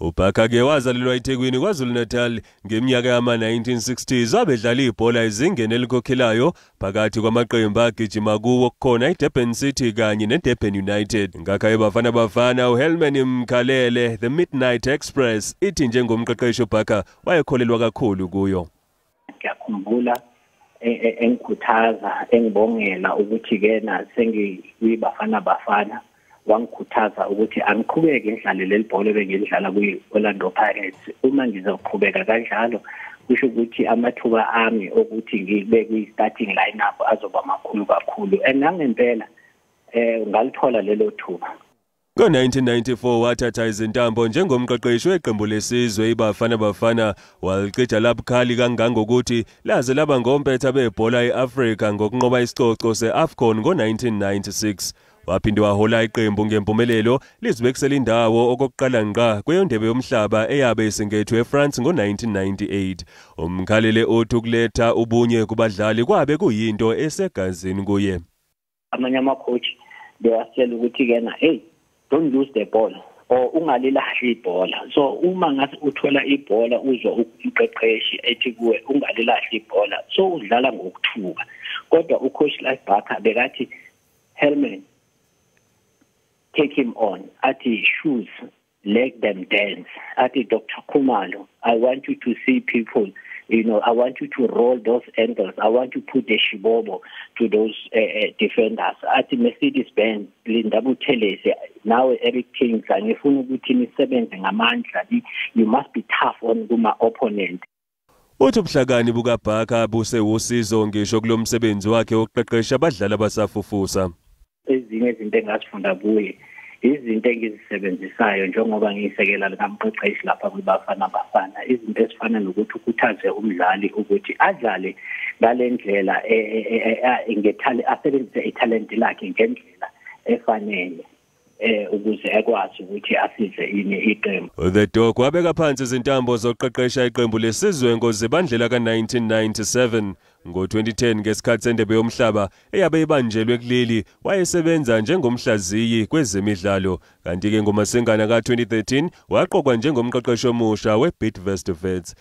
UBarker-ke wazalelwa eThekwini, KwaZulu-Natal, ngeminyaka yama-1960s. Wabedlala ibhola ezingeni elikhokhelayo. Phakathi kwamaqembu agijima kuwo kukhona iDurban City kanye neDurban United. Ngakho eBafana Bafana, uHelman Mkhalele, The Midnight Express, ithi njengomqeqeshi uBarker wayekholelwa kakhulu kuyo. Ngiyakhumbula engikhuthaza, engibongela ukuthi kena sengikwiBafana Bafana. Wangikhuthaza ukuthi angiqhubeke ngidlale leli bhola ebengilidlala kwi-Orlando Pirates. Uma ngizoqhubeka kanjalo, kusho ukuthi amathuba ami okuthi ngibe kwi-starting lineup azoba makhulu kakhulu, and nangempela ngalithola lelo thuba. Ngo-1994 wathatha izintambo njengomqeqeshi weqembu lesizwe iBafana Bafana, walicija labukhali kangangokuthi laze laba ngompetha bebhola e-Afrika ngokunqoba isicoco se-AFCON ngo-1996. Waphinde wahola iqembu ngempumelelo lizibekisela indawo okokuqala ngqa kweyondebe yomhlaba eyabe isingethwe eFrance ngo-1998. UMkhalele uthi ukuletha ubunye kubadlali kwabe kuyinto esegazini kuye. Amanye ama-coach bewasitshela ukuthi kena, "Hey, don't lose the ball," or "Ungalilahli ibhola." So uma ngase uthola ibhola, uzwa umqeqeshi ethi kuwe, "Ungalilahli ibhola," so udlala ngokuthuka. Kodwa ucoach Clive Barker bekathi, "Helman, take him on." Athi, "Shoes, let them dance." Athi, "Dr Khumalo, I want you to see people. I want you to roll those ankles. I want to put the shibobo to those defenders." Athi, "Mercedes Benz, Linda Buthelezi, nawe Eric Tinkler, ngifuna ukuthi nisebenze ngamandla. You must be tough on kuma opponent." Uthi ubuhlakani bukaBarker busewusizo ngisho kulomsebenzi wakhe wokuqeqesha abadlali abasafufusa. Ezinye izinto engazifunda kuye, izinto engizisebenzisayo njengoba ngiyisekela likamqeqeshi lapha kwiBafana Bafana, izinto ezifana nokuthi ukhuthaze umdlali ukuthi adlale ngale ndlela, asebenzise ithalente lakhe ngendlela efanele ukuze ekwazi ukuthi asize ini iqembu. The Dog wabeka phansi izintambo zokuqeqesha iqembu lesizwe ngoZibandlela ka-1997. Ngo-2010, ngesikhathi sendebe yomhlaba eyabe ibanjelwe kuleli, wayesebenza njengomhlaziyi kwezemidlalo, kanti-ke ngoMasingana ka-2013 waqokwa njengomqeqeshi omusha we-Bidvest Wits.